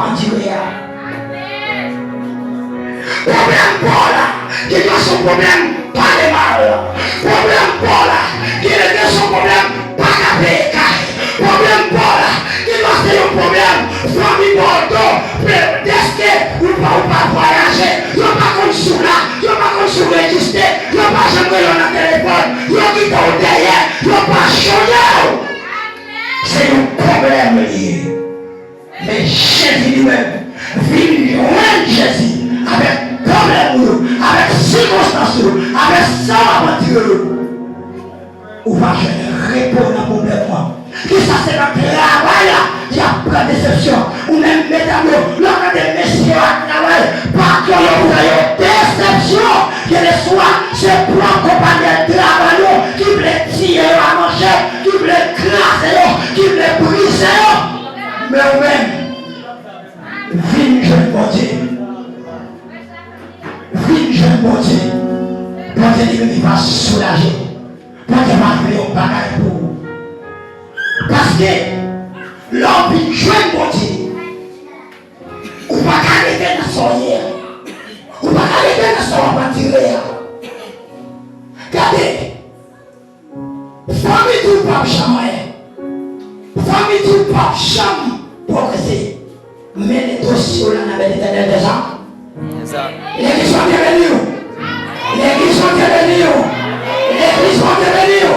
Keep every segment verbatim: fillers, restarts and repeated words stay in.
Andire a. Pwoblèm pa w la, gen dwa se yon pwoblèm pale mal. Pwoblèm pa w la, gen dwa se yon pwoblèm pa ka peye kay. Pwoblèm pa w la, gen dwa se yon pwoblèm fanmi pa w do, dèske ou pa, ou pa vwayaje, yo pa konn si w la, yo pa konn si w rejiste, yo pa janm rele w nan telefòn, yo kite w dèyè, yo pa sonje w. Se yon pwoblèm li ye. Men Jezi li menm, vin jwenn Jezi avèk pwoblèm ou yo, avèk sikonstans ou yo, avèk sa w ap andire yo. Ou va jwenn repo nan pwoblèm ou an. Kisa se nan travay la y ap pran desepsyon? Ou menm medam yo, lè w tande mesye yo ap travay, patwon yo fè yo desepsyon. Kèlkeswa se pwòp konpayi travay yo ki vle tiye yo a manchèt, ki vle kraze yo, ki vle brize yo. Men ou menm, vin jwenn Bondye. Vin jwenn Bondye. Bondye li menm li va soulaje. Bondye va fè yon bagay pou ou. Paske lè w vin jwenn Bondye, ou pa ka rete nan sa w ye a. Ou pa ka rete nan sa w ap andire a. Gade, fanmi di w p ap janm anyen. Fanmi di w p ap janm pwogrese. Mennen dosye w la nan men Letènèl dèzame. Legliz Bondye beni w. Legliz Bondye beni w. Legliz Bondye beni w.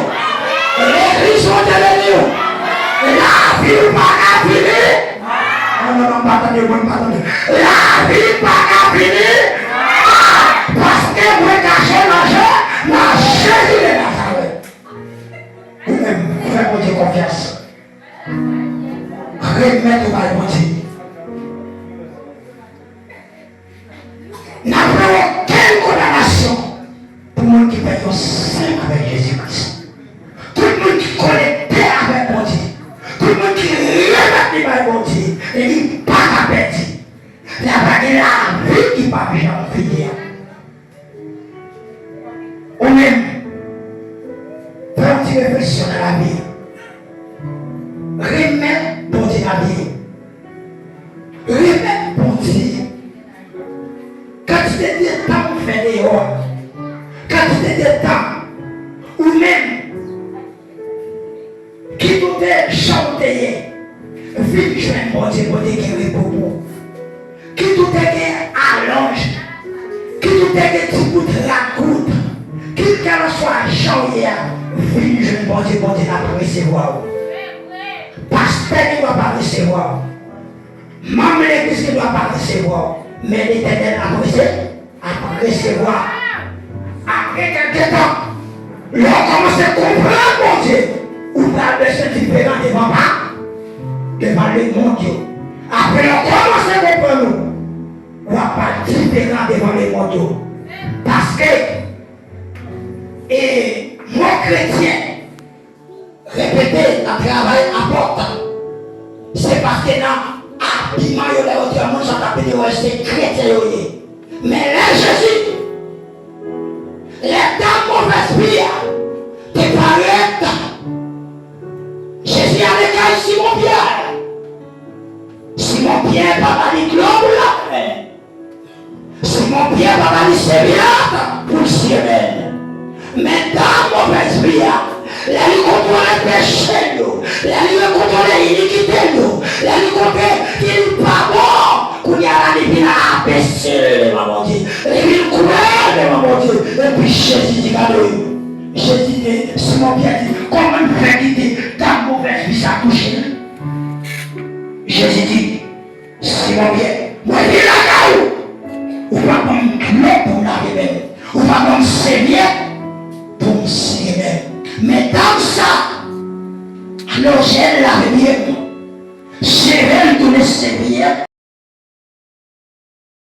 Legliz Bondye beni w. Lavi w pa ka fini. Non, non, non, m pa tande, mwen m pa tande. Lavi pa ka fini. Paske mwen kache nan Je, nan Jezi de Nazarèt. Ou menm, fè Bondye konfyans. Remèt ou bay Bondye. N ap wè okenn kondanasyon pou moun ki fè yon sèm avèk Jezi Kris. Tout moun ki konekte avèk Bondye, tout moun ki remèt li bay Bondye, li pa ka pèdi. Li pa gen lavi ki p ap janm fini an. Ou menm, fè yon ti refleksyon nan lavi w. Remèt Bondye lavi w. Remèt Bondye kantite de tan ou fè deyò a, kantite de tan ou menm kit ou te jan w te ye, vin jwenn Bondye, Bondye gen repo pou ou. Kit ou te gen alonj, kit ou te gen ti bout ragout, kit kèlkanswa jan w ye a, vin jwenn Bondye, Bondye ap resevwa w. Pastè gen dwa pa resevwa w. Manm legliz gen dwa pa resevwa w. Men Letènèl ap rese-, ap resevwa. Apre kèlke tan, lè w kòmanse konprann Bondye, ou pral bezwen diferan devan pa, devan lemonn yo. Apre lè w kòmanse konprann ou, w ap pral diferan devan lemonn yo. Paske, e, mo kretyen, repete nan travay apot, se paske nan abiman yo, lè yo di yon moun sa t ap vini wè se kretyen yo ye. Men lè Jezi, lè dam movèz vi a te parèt, Jezi ale kay Simon Pyè. Simon Pyè pa ba li dlo pou l lave men. Simon Pyè pa ba li sèvyèt pou l siye men l. Men dam movèz vi a, lè li kontwole peche l yo, lè li kontwole inikite l yo, lè li kontwole ki li pa bon, kounye a la li vin abese devan Bondye, li vin kwè devan Bondye. Epi Jezi di, gade, Jezi di, Simon Pyè di, kòman l fè kite dam movèz vi sa touche l? Jezi di, Simon Pyè, mwen vin lakay ou. Ou pa ban m dlo pou m lave men m. Ou pa ban m sèvyèt pou m siye men m. Men dam sa, alonje l lave pye m. Sere l tounen sèvyèt